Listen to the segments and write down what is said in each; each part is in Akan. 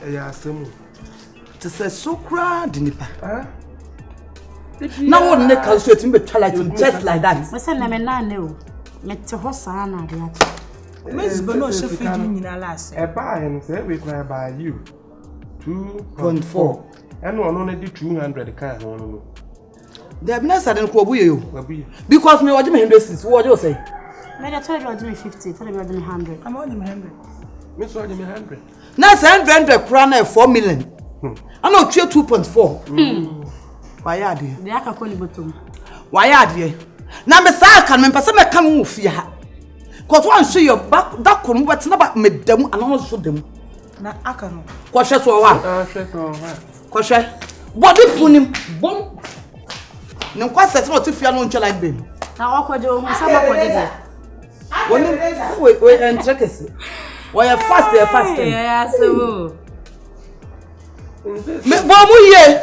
Ɛyɛ asɛm o. Te sɛ so koraa de nipa. Na wo ne ka nso etumi betwa light just like that. Mese na me nan ne o. Mete hɔ saa na ade akye. Mesi bɛ na ɔhyɛ fridge mu nyinaa la ase. Ɛbaa yɛ no sɛ ɛwei koraa ɛbaa yi o. 2.4 ɛna ɔno no de 200 kaa ho no no. Dabi na sade no kɔ ɔbu yɛ o. Because me ɔgye me 100 cedis, wo ɔgye wo sɛ. Me de tɔre bi ɔgye me 50, tɔre bi ɔgye me 100. Ama ɔgye me 100. Me nso ɔgye me 100. Na sɛ 100 100 koraa na 4 million. Ana ɔtua 2.4. Wayɛ adeɛ. Deɛ aka kɔ ne bɔtɔ mu. Wayɛ adeɛ. Na me saa aka no mempɛ sɛ mɛka me wɔ fie ha. Kɔso anhwɛ yɛ ba da koro mo bɛtena ba meda mu anaa ɔno nso da mu. Na aka no. Kɔhwɛ so ɔwɔ a. Ahwɛ so ɔwɔ a. Kɔhwɛ. Bɔde pon nim. Bom. Ne nkwa sɛ sɛ ɔte fie no ntwa light bill. Na ɔkɔgye ohun sɛ makɔgye deɛ. Wɔne wei wei ɛnkyerɛ kɛse. Wɔyɛ fast yɛ fast. Ɛyɛ asɛm o. Me bɔ mu yie.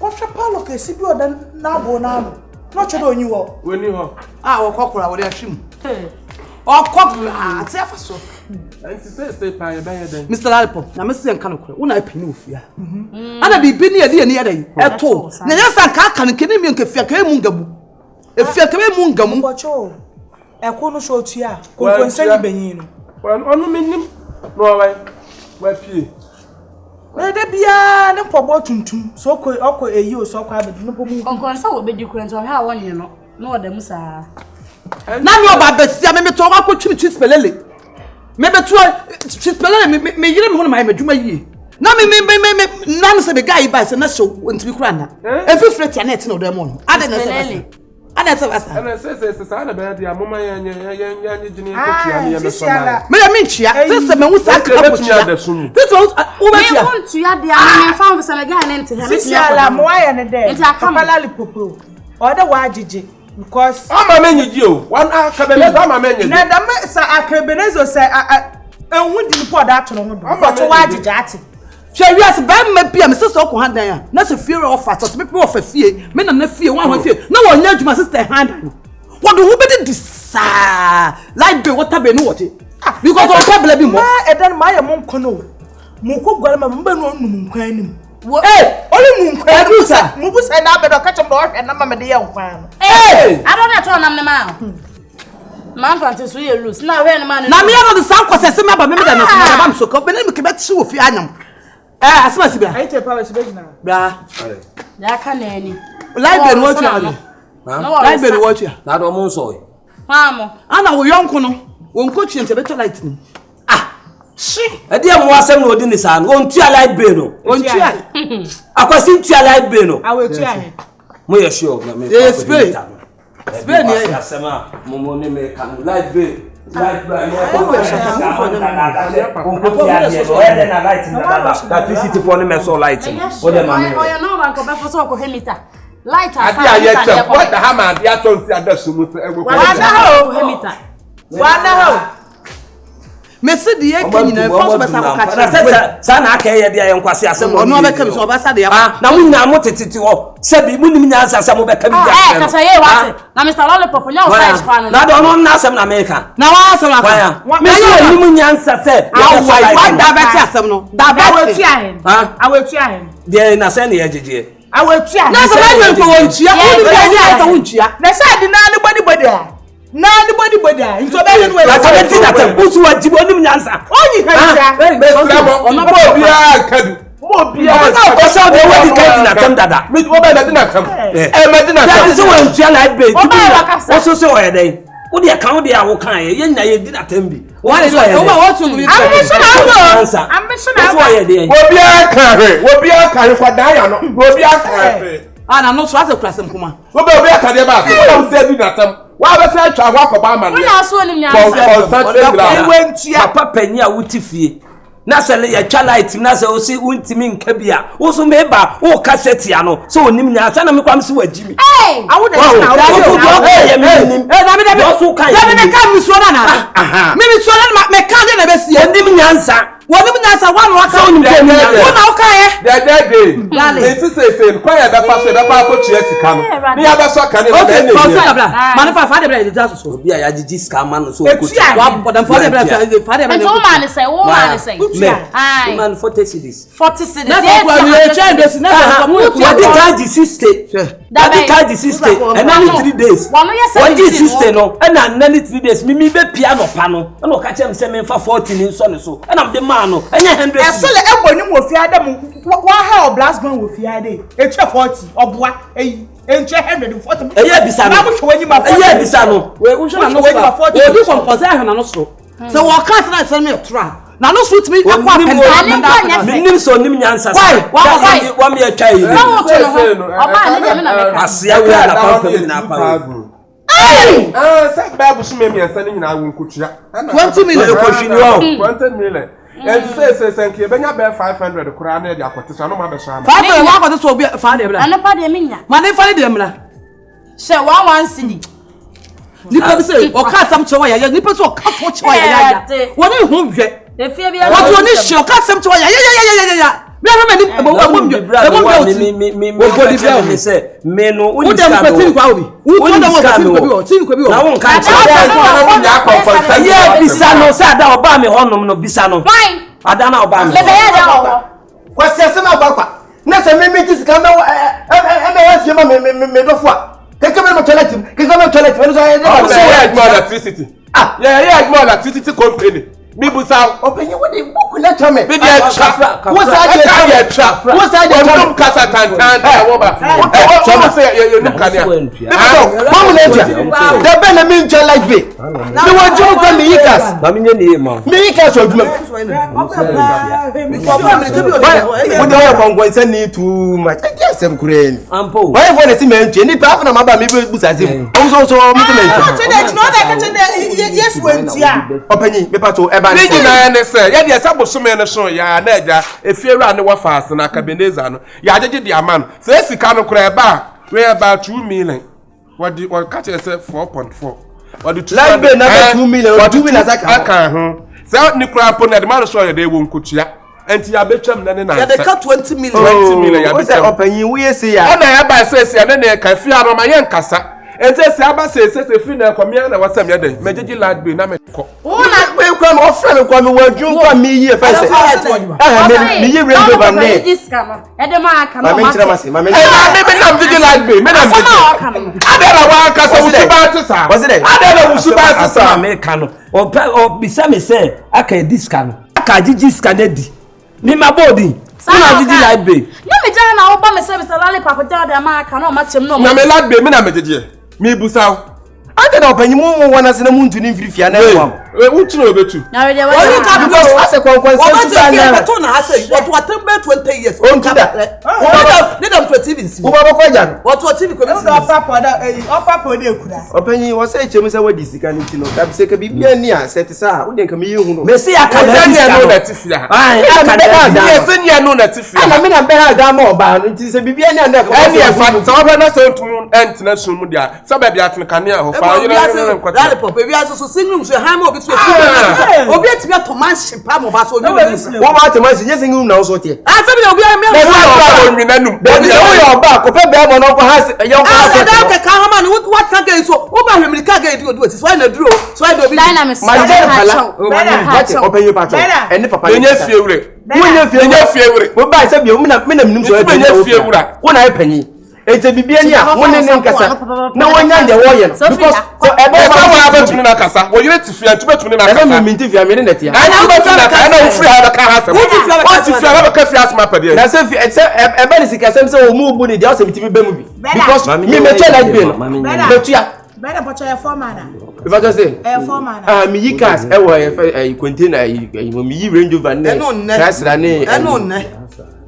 Kɔhwɛ paalo kɛse bi ɔda n'abo n'ano. Na ɔkyerɛ dɛ ɔnyi hɔ. Wɔni hɔ. A wɔkɔ kora wɔde ahwe mu. Ɔkɔ kora ate afa so. Nti seesei paa yɛbɛyɛ dɛn? Mr. Lollipop, na mese nka nokorɛ, wo na ɛpɛ ne ofie a. Ana biribi ne yɛde yɛni yɛdɛ ɛto. Na yɛ sɛ nka aka no nkɛ ne mi nka fia nka emu nga mu. Efia nka emu nga mu. Mpɔkyɛ o, ɛko no so otua a, konkonsa ni benyin no. Ɔno menim na ɔwɛ wapie. Na da biara ne mpɔbɔ tuntum, so ɔkɔ ɔkɔ eyi o, so ɔkɔ abɛdi ne mpɔbɔ. Konkonsa wɔ bɛdi kura nti ɔhwɛ a wɔnye no na ɔda mu saa. Na me ɔba bɛsia me metɔ ɔkɔ twene cheese pelele. Me bɛto cheese pelele me me yere me ho na mayɛ m'adwuma yie. Na me me me me me na no sɛ me guy yi ba sɛ na hyɛ ntumi kura na. Efi fere tia na ɛte na ɔdan mu no. Adɛn na ɛsɛ basa. Adɛn ɛsɛ basa. Ɛna sɛ sɛ sɛ saa na bɛyɛ deɛ moma yɛn yɛn yɛn yɛn nye gyene yɛn kɔtua ne yɛn bɛsɔ na. Me yɛ me ntua. Sɛ sɛ mehu saa kaka kɔtua. Sɛ sɛ wobɛtua. Me wo ntua deɛ me me nfa ho sɛ me guy ne nte ha. Sisi ala mo ayɛ ne dɛ. Papa lollipop o. Ɔde wagyegye. Because. Ama me nyegye o. Wan akabenezo ama me nyegye. Na dɛm sɛ akabenezo sɛ ehu di nipa ɔda ato no ho do. Ɔtɔ wagyegye ate. Hwɛ wiase bɛrima bi a me sista ɔkɔ ha dan a na sɛ fie ɔfa sɛ ɔsɛ ɔfa fie me nana fie wɔn ahɔn fie na wɔnyɛ adwuma sista ha dan no wɔde ho bɛdi di saa light bill water bill no wɔgye because ɔpɛ bla bi mmɔ. Maa ɛdan maa yɛ mo nkɔ no mo kɔ guare ma mo bɛ no ɔnum nkwan anim. Wo ee ɔne mu nkwan no busa mo busa na abɛdɔ ɔka kyɛm na ɔhwɛ na ma mede yɛ nkwan no. Ee adɔ na ɛtɔ nam ne ma maa mfante so yɛ loose na ɔhwɛ ne ma ne. Na meyɛ no de saa nkɔsɛ sɛ maba me meda no so na ba me so kɔ bɛne me kɛbɛkye wɔ fie anyam ɛɛ asɛm asi bra. Ayi kyɛ paa bɛsi bɛgyina. Bra. Deɛ aka na ani. Library no wɔtua ade. Library wɔtua. Na adɔ mo nsɔe. Paa mo. Ana wo yɔnko no wɔn kɔtua nti ɛbɛtɔ light no. Ah! Ɛdeɛ mmoa asɛm na ɔdi ne saa no ɔntua light bill no. Ɔntua. Akwasi ntua light bill no. Awetua he. Mo yɛ sure na me Yɛ spray. Spray ni yɛ. Asɛm a mo mo ne me ka no light bill. Light bill yɛ kɔ kɔ sika ɔnkotua deɛ no ɔyɛ dɛ na light no bɛba electricity foɔ ne mɛsɔ light no. O de ma me. Ɔyɛ nɔɔma nkɔbɛfo sɛ ɔkɔhwɛ mita. Light asa Ade a yɛkyɛ wɔda ha ma ade atɔ nsi ada so mu sɛ ɛwɔ kɔ. Wada ha o. Ɔkɔhwɛ mita. Wada ha o. Mesi deɛ ɛka nyinaa ɛfa so bɛsa akɔka kyerɛ sɛ saa na aka ɛyɛ deɛ yɛ nkwasi asɛm ɔno abɛka mi sɛ ɔbɛsa deɛ ah na mo nyinaa mo tetete hɔ sɛbi mo nim nyansa sɛ mo bɛka bi di akyerɛ no kasa yɛ wate na Mr. Lollipop nyɛ wo size kwan no na deɛ ɔno nna asɛm na meka na wa asɛm aka mesi ɔnim nyansa sɛ yɛbɛsɔ light wa da bɛte asɛm no da bɛte awetua hen deɛ na sɛ ne yɛ gyegyeɛ awetua na sɛ wɔnyɛ nkɔ wɔn ntua wɔn ni bi a yɛ wɔn ntua na sɛ adi naa ne bɔdi bɔdi a na ne bɔdi bɔdi a nti ɔbɛyɛ no wɔ ɛsɛ ti na tɛm wosu wa gyi onim nyansa ɔnyi ha ntia mesrɛ mo mo obiara nka bi mo obiara nka bi ɔsɛ ɔde wadi ka di na tɛm dada mi wɔbɛ na di na tɛm ɛmɛ di na tɛm yàtí sɛ wɔn ntua light bill ti bi na wɔso sɛ ɔyɛ dɛn wo deɛ kan wo deɛ a wo kan yɛ yɛn nyinaa yɛ di na tɛm bi wɔn sɛ ɔyɛ dɛn wɔso ɔyɛ dɛn obiara kan hwɛ obiara kan hwɛ kwadaa ya no obiara kan hwɛ ah na no so asɛ kura sɛm kuma wobɛ obiara kan deɛ baako wɔn a wɔsɛ di na tɛm wabɛsɛ atwa ho akɔbɔ amaneɛ papa panyin a wote fie na sɛ yɛtwa light na sɛ wosi wontumi nka bi a woso meba woka sɛ tia no sɛ onim nyansa na mekwa me sɛ wagyi mi onim nyansa wɔnim nyansa wɔn na waka sɛ onim sɛ onim nyansa wɔn na woka yɛ. Dɛdɛɛdɛ. Nti seesei kwan yɛ bɛfa so yɛbɛkɔ akɔtua sika no. Ne yɛabɛsɔ kanea no Okay, na fa ɛna sika hia. bra. Ma ne fa fa de bra yɛ de asoso. Obi a yɛagyegye sika ama no sɛ ɔnkɔtua. Wa bɔ dam fa de bra fa de bra. Nti wo maa ne sɛ wo maa ne sɛ. Me, wo maa no 40 cedis. 40 cedis. Na sɛ kura no yɛ kyɛn bɛsi na sɛ kura Wɔde ka gye 60. Wɔde ka gye 60. Ɛna ne 3 days. Wɔgye 60 no ɛna nna ne 3 days. Mimi bɛpia nɔpa no ɛna ɔka kyerɛ me sɛ memfa 40 ne nsɔ ne so ɛna mede maa no ɛnyɛ 100 cedis. Ɛsɛ lɛ ɛbɔ ne mu wɔ fie ada mu waha ɔblas ban wɔ fie ada yi ekyɛ 40 ɔboa eyi nkyɛ 140. Ɛyɛ bisa no. Na mo hwɛ w'anim a 40. Ɛyɛ bisa no. Wohwɛ n'ano so a ɔdi kɔnkɔn sɛ ahwɛ n'ano soro. Sɛ wɔka asɛm a ɛsɛ no yɛ toro a n'ano soro tumi akɔ apɛnda. Menim sɛ ɔnim nyansa sɛ wɔn yɛ twa yi. Sɛ woto ne ho ɔbaa ne deɛ me na mɛka. Asea wei a n'apampam nyinaa pa wei. Sɛ bɛɛ bosome mmiɛnsa no nyinaa wo nkotua. 20 million. Wɔyɛ kɔhwini hɔ. 20 million. Ɛnti sɛ sɛ sɛ nka yɛbɛnya bɛɛ 500 koraa na yɛde akɔte so ano ma bɛsɔ ama. 500 wɔn akɔte so obi fa deɛ bra. Ɛno pa deɛ menya. Ma ne fa ne deɛ mmra. Hyɛ 11 cedi. Nipa bi sɛ ɔka asɛm kyerɛ wɔ yaya nipa sɛ ɔka fo kyerɛ wɔ yaya wɔn ne ho hwɛ. Wɔte wɔn ne hyɛ ɔka asɛm kyerɛ wɔ yaya yaya yaya yaya. Mi ahwɛ mɛ ni ɛbɔ ɛbɔ mi ɛbɔ mi ɔti. Wɔbɔ di bia mi sɛ mi no wuli sika mi wɔ. Wodɛm kɔ tv kɔ awo bi. Wodɛm kɔ tv kɔ bi wɔ tv kɔ bi wɔ. Na wɔn nka nkyɛn. Ɛyɛ bisa no sɛ ada ɔbaa mi hɔ nom no bisa no. Ada na ɔbaa mi hɔ. Bɛbɛ yɛ ada wɔ hɔ. Kwasi asɛm akɔ akwa na sɛ mi ti sika mɛ ɛmɛ yɛ fie ma mi mi mi dɔfo a keke mi toilet keke mi toilet mi sɔ yɛ ne ba sɛ yɛ adwuma electricity ah yɛ yɛ adwuma electricity company mi busa. Ɔpanyin wo de buku na twa mi. Mi de ɛtwa wo saa de ɛtwa yɛ twa wo saa de ɛtwa wɔn kasa tantan tɛ wɔ ba ɛ wɔn sɛ yɛ yɛ num kanea. Wɔn mu na ɛtwa dɛbɛ na mi ntwa light bill mi wɔ adwuma kɔ mi yi kas Maame nye ne yie ma. mi yi kas wɔ adwuma. Wo de ɔyɛ kɔnkɔnsɛ ni too much ɛdi asɛm koraa ni. Ampo. Wɔn yɛ fɔ na si mɛ ntwa nipa afɔ na ma ba mi bɛ busa se mu ɔmo sɔ sɔ ɔmo ti mɛ ntwa. Ɔpanyin mi pa to ɛba Ne ne sɛ. nyinaa ne sɛ yɛdeɛ sɛ bosome no so yɛa na agya efiewura ne wɔfa ase na akabeneza no yɛagyegye de ama no sɛ sika no koraa ɛba a wei ɛba 2 million wɔde wɔka kyerɛ sɛ 4.4 wɔde 2 Light bill na bɛ 2 million, 2 million asa ka ho. aka ho sɛ ne koraa po no ɛde ma no so ɔyɛ dɛ ɛwɔ nkotua nti yɛabɛtwam na ne nansa Yɛde ka 20 million. 20 million O sɛ yɛabɛtwam ɔpanyin wo yɛ se ya. ɛna ɛba sɛsi ɛne ne ka fie ano ma yɛ nkasa nti sɛ aba sɛsi sɛ firi na ɛkɔ mmea na wɔsɛm yɛ dɛ mɛgyegye light bill na mɛkɔ Wo na Mi kura mi ɔfrɛ mi kura mi wɔ adwuma kura mi yi efɛ sɛ. Ɛhɛn mi yi Range Rover ne. Ɛde ma aka no Maame nkyerɛ ma se maame nkyerɛ. ɛna me me nam gyegye light bill me nam Asɛm a gyegye ɔka no. adɛn na wankasa Wɔsi wusu dɛ? baa te saa Wɔsi dɛ? adɛn na wusu baa te Asɛm saa a meka no ɔpɛ ɔbisa mi sɛ aka edi sika no aka agyegye sika no adi mi ma bɔ odi wona agyegye light bill. Ne me gya na wobɔ me sɛ bisa lollipop gya de ama aka na ɔma kyɛm na na ɔma. me light bill me na megyegye mebusa wo Adi na ɔpanyin mu mu wɔn ase na mu ntu ne nfiri fia na ɛwɔ. Wei, wotu na obetu Na we deɛ Wɔn wɔyɛ. ka Because asɛ kɔnkɔnsɛ Wɔbɛte nso ba fie na. bɛto na ha sɛ wɔto atem bɛɛ 20 years. Ontu da. Ne dɛm kura TV nsi. Wo ba bɔkɔ agya no. Wɔto TV kura bi si. Ɔpanyin wɔsɛ ekyɛ mu sɛ wɔdi sika ne ti no kabi sɛ kabi bia ni a sɛ te saa wo de nka mi yi hu no. Mesi aka na sɛ edi neɛ sika no no. na te fie ha Ayi aka na edi neɛ sika sɛ neɛ no na te fie Ɛna ha mi na bɛ ha dan ma ɔbaa no nti sɛ biribi ani a na ɛkɔ. ɛne ɛfa sɛ wɔhwɛ na sɛ wontumi ɛntena sum mu deɛ a sɛ baabi atene kanea hɔ fa Ebi yere ase yere nkɔtena lollipop ebi ase so single room so han ma obi so efi. Obi etumi atɔ mansion pa ma ɔba so obi wɔ mu. Wɔn ba atɛmɔ ɛsi nye single room na ɔsɔ teɛ. Asɛm de obi ayɛ mi Na Ɔwɔ woyɛ ɔbaa ɔbaa. onwina num Dabi sɛ woyɛ ɔbaa kɔpɛ bɛrima na ɔkɔ ha se ɛyɛ ɔkɔ ha Asɛ se. dan kɛkɛ ahoma ni wata gɛ so wo ba hwɛ mirika gɛ di odi oti so ayɛ na duro so ayɛ de obi. Dynamics. Ma gye ne pala. Wate ɔpanyin patro ɛne papa ne Menyɛ kasa. fie wure Wonyɛ fie menyɛ fie wure Wo ba sɛ bio mina mina minim sɛ Nti menyɛ fie wura. Wo na yɛ panyin. Eti biribi ani a wo ne ne nkasa na wɔnya deɛ wɔyɛ no because sɛ ɛbɛ ɛsɛ ma wɔn abɛtumi na kasa wɔyere te fie nti bɛtumi na ɛsɛ kasa mi mi nti fia mi ne na tia. ɛna wobɛtumi na kasa ɛna wofiri ha bɛka ha asɛm Wote fie ha bɛka wɔte fie ha bɛka fie asɛm apɛdeɛ Na sɛ fi sɛ ɛbɛ ne sikasɛm sɛ wɔn mu bu ne deɛ ɔsɛ mi ti mi bɛ mu bi because mi mɛ twɛ light bill no mɛ tua. Ìfọ̀tọ̀ sè. Ah mi yi cars ɛwɔ ɛfɛ ɛyi container ɛyi ɛyi mi yi Range Rover ne Ɛno nnɛ. Chrysler ne Ɛno nnɛ.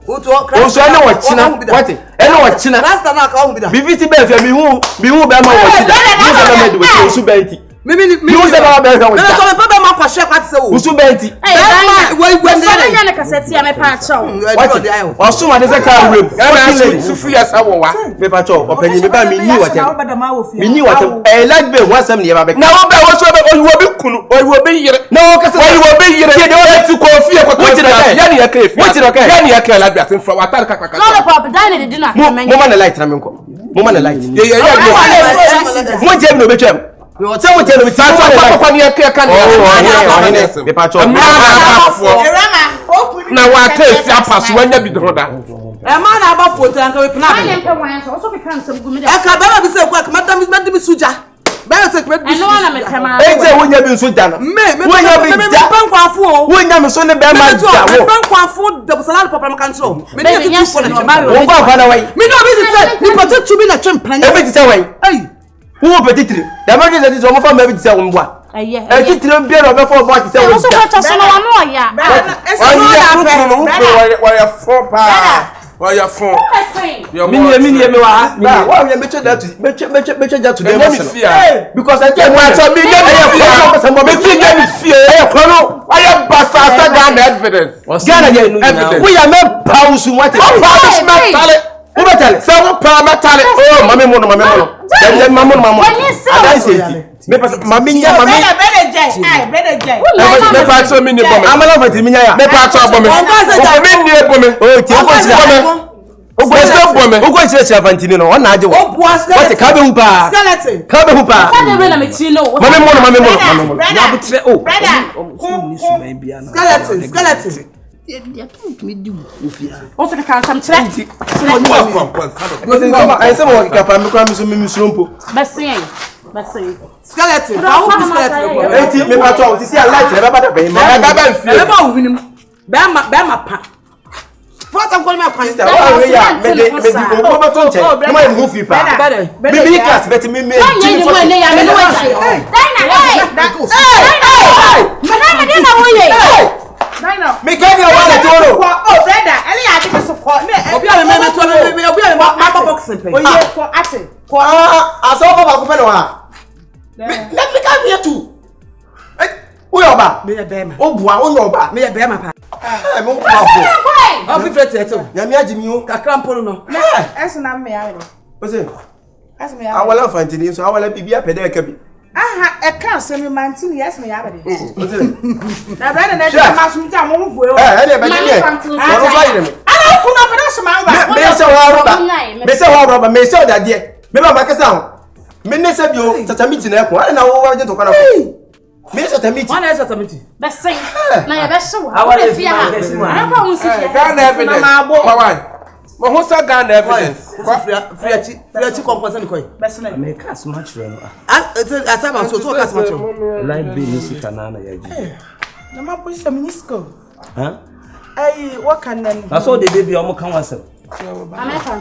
Wotu Osu ɛne wɔ kyina wate ɛne wɔ kyina Rasta na aka ɔhu bi da. bibi ti bɛn fɛ mi hu bɛn ma wɔ ti da mi hu sɛ bɛn ma di wɔ ti osu bɛn ti Mimi ni mi hu sɛ bɛn ma bɛn hwɛ wɔ Mimi ti sɔ da mi pɛ bɛ ma kɔ hyɛ kwati sɛ o. osu bɛn ti Bɛrima wɔ wɔ Sɛ ne nya ne kasa tia me pa kyɛw. wate ɔsum ade sɛ kaa wura mu ɛna ɔti lady sufu yɛ sɛ wɔ wa mi pa kyɛw ɔpanyin mi ba mi nyi wɔ tɛm mi nyi wɔ tɛm ɛyɛ light bill ho asɛm ni yɛ ba bɛ na wobɛ wɔ so bɛ oyi wɔ bi kunu ɔyɛ obi yere Na ɔkasa ɔyɛ obi yere eti kɔ fie kɔ Wokyerɛ dɛ? yɛne yɛ kɛ Wokyerɛ dɛ? yɛne yɛ kɛ labi ase nfra watare kakaka Lollipop, dan ne didi na Mo mo ma ne light na menkɔ. Mo ma ne light. yɛ yɛ yɛ Mo nkyɛn bi na obetwam. Sɛ mo nkyɛn na obetwam. saa Mo ma ne light. kɔkɔ ne yɛ kɛ ka ne Oh, ɔhene, ɔhene, mepa kyɛw. Mmaa na wata esi apa so wanya bi ho da. Ɛma na aba fo nti anka wepena Wanyɛ abɛn. mpɛ wan so, ɔso keka nsɛm gu mi dɛ. Ɛka bɛrɛ bi sɛ ekɔ ɛka mɛda mi mɛdi mi suja. Bɛrɛ sɛ mɛdi mi Ɛno ara na mepɛ maa. Eti wonya bi nso da no. Me me Wonya bi me me da. pɛ nkwafo o. Wonya mi so ne bɛrima Me da me wo. pɛ nkwafo dabusalali papa mi kan kyerɛ o. Me ne Baby, yɛ tutu fo na nyɛ twɛn. Wo nkɔ akwa na wai. Me ne obi ti sɛ nipa tutu bi na twɛn mpena. Ebi ti sɛ wai. Ɛyi. Wo pɛ titiri. Dɛm ɛdi sɛ titiri ɔmo fa mma bi ti sɛ wo mboa. Ɛyɛ. Ɛtitiri biara ɔbɛfa ɔbɔ ti sɛ wo Ɔso da. kɔtɔ so na wano ɔya. Ɔyɛ kunu no wukuru wɔyɛ fo paa wɔyɛ fo. Minie minie mi wɔ ha. Ba wa yɛ mɛtwa da tu mɛtwa mɛtwa mɛtwa gya tu dɛm Ɛnyɛ mi fie a. Because ɛkyɛ Ɛwɔ atɔ mi nyɛ mi fie a. Mi fi nyɛ mi fie. Ɛyɛ kuro no. Wɔyɛ basaa sɛ Ghana evidence. Ghana yɛ Evidence. woyɛ mɛ pa wo su wate. Wo paa mi suma tale. Wo bɛ tale. Sɛ wo paa mɛ tale. Oh mami mu no mami mu no. Dɛbi dɛbi mamu no mamu. Wɔnyɛ sɛ o. Adansi eti. Mi pɛ mami nya mami. Brother jai, ai brother jai. Mi pa atɔ mi ni bɔ mi. Amala fati mi nya ya. Mi pa atɔ bɔ mi. Ɔnkɔ sɛ Mi ni bɔ mi. O tie o kɔ Bɔ kyerɛ. mi. Gbèsè bɔ mi. O kɔ kyerɛ kyerɛ fantini no ɔna agye wɔ. O bua skeleton. Wɔte ka bɛ hu paa. Skeleton. Ka bɛ hu paa. Sade wei na mekyi no. Mami mu no mami mu no mami mu no. Nyabotrɛ o. Brother, Ɔmo ni suban biara na. Skeleton skeleton. Ɔso keka nsɛm kyerɛ. Ɛnsɛm wɔ keka paa mi kura mi so mi mi suro mpo. Bɛsen. Bɛsen. Skeleton. Fa wo bi skeleton kɔ. Eti mi pa tɔ sisi a light yɛ bɛ ba da bɛn ma. Ɛbɛ bɛ nfie. Ɛbɛ ba wo hwenem. Bɛrima bɛrima pa. Fɔta nkɔli ma kwan. Sister, wa wei a mede mede owó bɛtɔ nkyɛn mo ayɛ mo ho fi paa. Bɛrɛ. Mi mi class bɛti mi mi Wɔnyɛ ne mu ɛnɛ yɛ amene wɔgya. Dina, hey! Hey! Madam, madam na woyɛ. Dina. Mi kẹ́ ni ọwọ́ rẹ̀ tó rò. Oh brother, ɛne yɛ ade bi so kɔ. Obi a mi mɛ to mi mi obi a mi ma bɔ boxing pɛ. Oye kɔ ate. Kɔ aa asɛ ɔba baako pɛ na wa. Mi ne mi ka mi yɛ tu. Woyɛ ɔba. Mi yɛ bɛrima. O bua o yɛ ɔba. Mi yɛ bɛrima pa. Ɛ mo kɔ afɔ. Ɔ fifiri tiɛ tew. Nyame agye mi o. Kakra mpo no. Ɛso na mmea wɛrɛ. O se Ɛso mmea wɛrɛ. awala nfantini nso awala bibi apɛ dɛ ɛka bi. Aha ɛka asɛm yi mante ni ɛso mmea wɛrɛ. O se Na brother na Sure. ɛdi ma so nti a mo ho gu ɛ ɛdi ɛbɛ gye mi ɛ. Ɔno nso ayere mi. Ana okunu apɛ na ɔsoma wo ba. Me sɛ wɔ arɔba. Me sɛ wɔ arɔba. Me sɛ ɔdadeɛ. Me ba ma kasa ho. Me ne sɛ bi o tata mi gyina ɛko. Ɛna na wo wa gye ntɔkwa na kɔ. Me sɛ tata mi gyi. Wɔn na yɛ sɛ tɛmiti. Bɛsen. Na yɛbɛhye wo. Awale Wode fie ha. fi ma Ɛkɔ wo nsi fie ha. Ghana evidence. Kɔwa. Mo ho sɛ Ghana evidence. Firi akyi firi akyi kɔnkɔn sɛ ne kɔ yi. Bɛsene. Mɛ ka asoma kyerɛ no. Asa ma so so ɔka asoma kyerɛ o. Light bill ni sika naa na yɛ gye. Na ma polisi sɛ menyi sika o. Ha? Ayi wɔka nna no. Na so de de bi ɔmo ka wasɛm.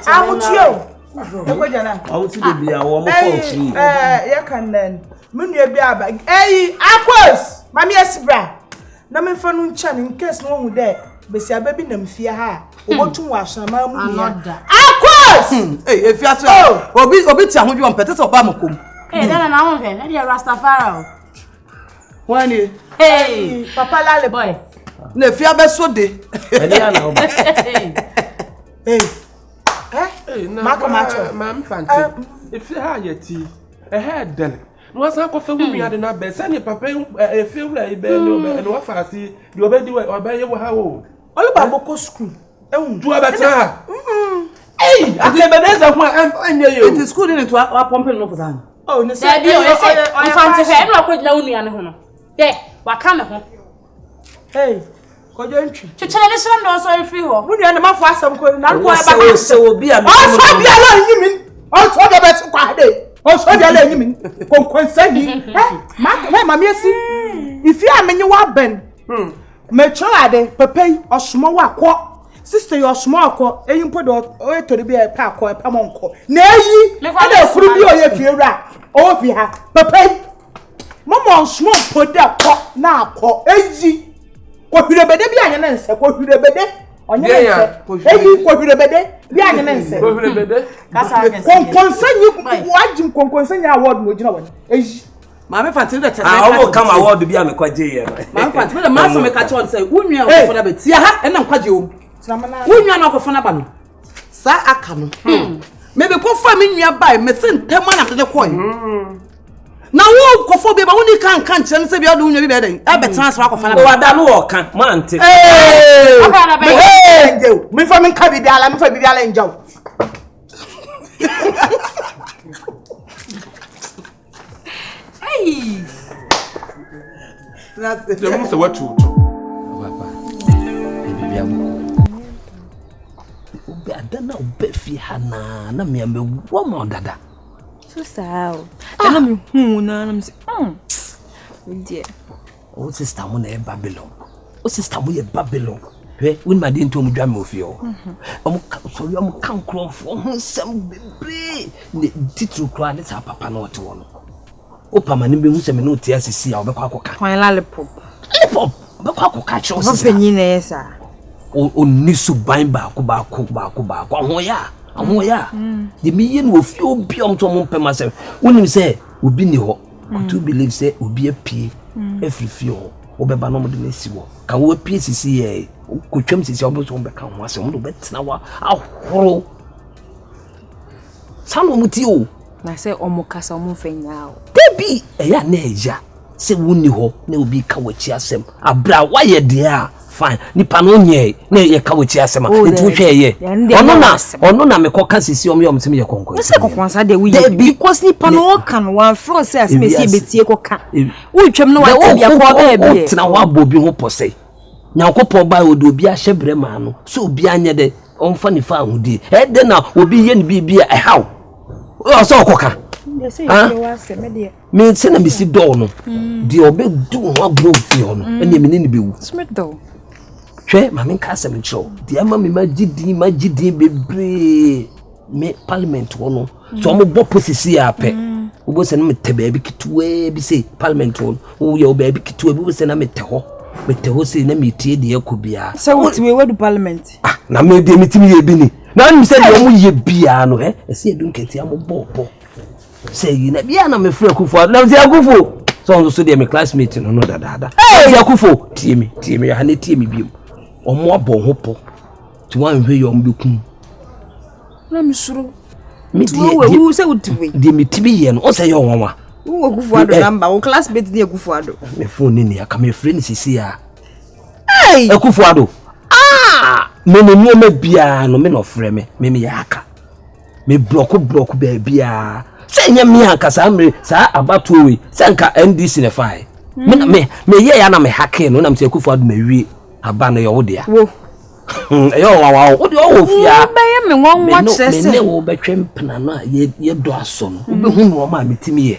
Amutie o. Ɛkɔ gyana. Ɔmo ti de bi a ɔmo kɔ free. Ɛɛ yɛka nna no. Me nua bi aba. Ɛyi Akos maame esi bra. Na memfa no nkyɛn in case no wohu dɛ besiaba bi nam fie ha a obotum wɔ asoma mu nua. Another. Akos! Ee efi aso a obi obi ti ahodwi wɔn pɛ te sɛ ɔba ama kom. Ee, dana na ho hwɛ. Ɛdeɛ Rastafari o. Wɔn ni Hey! Papa Lale Boy. na efi abɛso de. Ɛni ana ɔba. Hey. Eh? Maka macho. Maame Fante, efi ha yɛ ti, ɛhɛ dɛn. Na wasan akɔfɛ wo nua de no abɛ sɛne papa yi efie wura yi bɛyɛ ne ɔbɛ ɛna wafa ase deɛ ɔbɛdi wɔ ɔbɛyɛ wɔ ha o. Oluba bɔkɔ school. Ehu. Du ɔbɛtena ha. Ɛyi akɛbɛnɛsɛ ho a ɛnyɛ yɛ o. Nti sukuu de ne to apɔmpe no fo saa. Oh, ne sɛ. Dabi o, ɛsɛ mfante hwɛ ɛna wakɔgyina wo nua ne ho no. Dɛ, waka ne ho. Hey. Kɔjɔ ntwi. Kyekyere ne hyerɛ na ɔsɔre firi hɔ. Mo nua ne mafo asɛm kɔ na nkɔ Sɛ ɛba. o sɛ obi a. Ɔsɔ biara nyi mi. Ɔsɔ biara bɛ kɔ ade. Ɔsɔ biara nyi mi. Kɔnkɔnsa yi. Ɛ ma hɛ maame esi. Ifi a menye wa bɛn. Mɛkyerɛ ade papa yi ɔsoma wa kɔ. Sister yi ɔsoma akɔ. Eyi mpo de ɔyɛ tori bi a ɛpɛ akɔ ɛpɛ mɔ nkɔ. Na eyi ɛna ekuru bi a ɔyɛ fie wura. Ɔwɔ fie ha. Papa yi. Mama ɔsoma mpo de kɔ na akɔ. Eyi. Kɔhwirebede bi anyɛ ne nsɛ kɔhwirebede ɔnyɛ ne nsɛ eyi kɔhwirebede bi anyɛ ne nsɛ kɔnkɔnsa nyi wagye nkɔnkɔnsa nyi award na ogyina wɔn eyi. Maame Fante ne de kyɛ sɛ. Ah ɔmo kama award bi a mekɔ gye yɛ no. Maame Fante mi de maa sɔ mi ka kyerɛ sɛ wo nua ɔkɔfɔ na bɛ tia ha ɛna nkwagye wɔm. Wo nua na ɔkɔfɔ na ba no. Saa aka no. Mebe kɔ fa mi nua ba yi mɛ se ntɛm ana mede kɔ yi. Na wo kɔfɔ bi ba wo ni kan kan kyerɛ no sɛ bi ɔde wo nwa bi bɛyɛ dɛn ɛbɛtena ase wakɔfa no. Wada no ɔka mante. Mefa menka biribiara mefa biribiara ngya wo. Yɛhu sɛ woatu wo to. Papa, biribi abɔkɔ. Wobɛ ada na wobɛ fie ha naa na mmea mɛwu ama wo dada. So saa o. Ɛna ah. mehu wo naa na mesɛ mm. Deɛ. Wo sista mo na ɛyɛ Babylon. Wo sista mo yɛ Babylon. Hwɛ, wonim adeɛ nti ɔmo dwa me wɔ fie hɔ. Ɔmo ka sɔre ɔmo ka nkurɔfoɔ ho nsɛm bebree. Ne titiriw koraa ne saa papa no ɔte hɔ no. Wopa ma no bɛhu sɛ me ne wo te ase si a ɔbɛkɔ akɔka. Kwan lollipop. Lollipop! Ɔbɛkɔ akɔka akyerɛ wo sista. Papa panyin na ɛyɛ saa. Ɔnni suban baako baako baako baako. Ahoɔyɛ a, ahoɔyɛ a. Deɛ meyɛ no wɔ fie obi a ɔmo sɛ ɔmo mpɛ m'asɛm. Wonim sɛ obi ni hɔ. Could you believe sɛ obi apue afiri fie hɔ wobɛba na wɔde no asi hɔ ka wo apue sisi yɛ kotwam sisi a wɔbɛsɛ wɔbɛka ho asɛm wɔde wobɛtena hɔ ahoro saa na wɔn ti o. Na sɛ wɔn kasa wɔn mfɛ nyaa o. Dabi ɛyɛ a na ɛya sɛ wonni hɔ na obi ka w'akyi asɛm abere a wayɛ deɛ a fine nipa no nyɛɛ na yɛ ka w'akyi asɛm a oh, nti wohwɛ yɛ ɔno na ɔno na mekɔ ka sisi ɔmo yɛ ɔmo sɛ meyɛ kɔnkɔn sɛ kɔnkɔnsa deɛ woyɛ because nipa no ɔka no wamfrɛ sɛ asɛm esi ebetie kɔka wotwam no wate bia kɔ ɔbɛɛ bi wotena hɔ abɔ obi ho pɔ sɛ nyankopɔn baa ɔde obi ahyɛ brɛ maa no sɛ obi anyɛ dɛ ɔmfa ne fa ahodie ɛdɛ na obi yɛ ne biribi a ɛhaw ɔsɛ ɔkɔka Me sɛ na mesi dɔɔ no mm. deɛ ɔbɛdi wo ho agorɔ ofie hɔ no mm. ɛneɛ mene ne bɛwu hwɛ ma menka asɛm nkyerɛ wo deɛ ama me magye din magye din bebree me parliament hɔ no mm. sɛ ɔmobɔ posisi a pɛ wobɔ sɛ na metɛ baabi ketewaa bi sɛ parliament hɔ no woyɛ wo baabi ketewa bi wobɔ sɛ na metɛ hɔ metɛ hɔ sei na metie deɛ ɛkɔ biara sɛ wotumi wadu parliament ah na me deɛ metumi yɛ bi ni na wonim sɛ deɛ ɔmo yɛ biara no ɛ ɛsɛ yɛdu nkatia mobɔɔpɔ sɛ yi na bia na mefrɛ akufo ado na mesɛ akufo sɛ ɔno so deɛ me classmate no no dadaada sɛ akufo tie me tie me ha ne tie me biom ɔmo abɔ ho pɔ nti woanhwɛ yɛ ɔmo bɛkum na mesuro me deɛ deɛ metumi yɛ no ɔsɛ yɛ ɔnwanwa wowɔ akufo ado namba wo classmate ne akufo ado me phone ne nea ka mefrɛ no sisi a akufo ado ah me ne nneɛma biara no me na ɔfrɛ me me meyɛ aka Me brɔko brɔko baabiara sɛ ɛnyɛ me anka saa mmere saa abatoɔ wei sɛ nka NDC na ɛfae me na me meyɛ ya na me hake no nam sɛ Akufo Addo mawie aba no yɛ wo dea wo ɛyɛ ɔwawa wo deɛ ɔwɔ fie a wobɛyɛ me nwanwa kyerɛ sɛ me ne wo bɛtwe mpena no a yɛdɔ asɔ no wobɛhu nnoɔma a metumi yɛ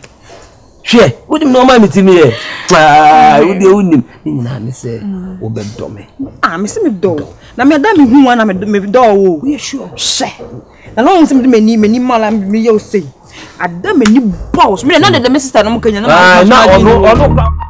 Hwɛ, wonim nneɛma a metumi yɛ. Aa, wo deɛ wonim. Ne nyinaa ne sɛ mm. wobɛdɔ me. Ah, me sɛ medɔ wo. Na meda me hu wa na medɔ wo. Woyɛ sure? Hyɛ. Na na wɔn sɛ mede m'ani m'ani ma la meyɛ wo sei. Ada m'ani bɔ wo so. Mede na dede me sister no mo kanya na na ɔno ɔno.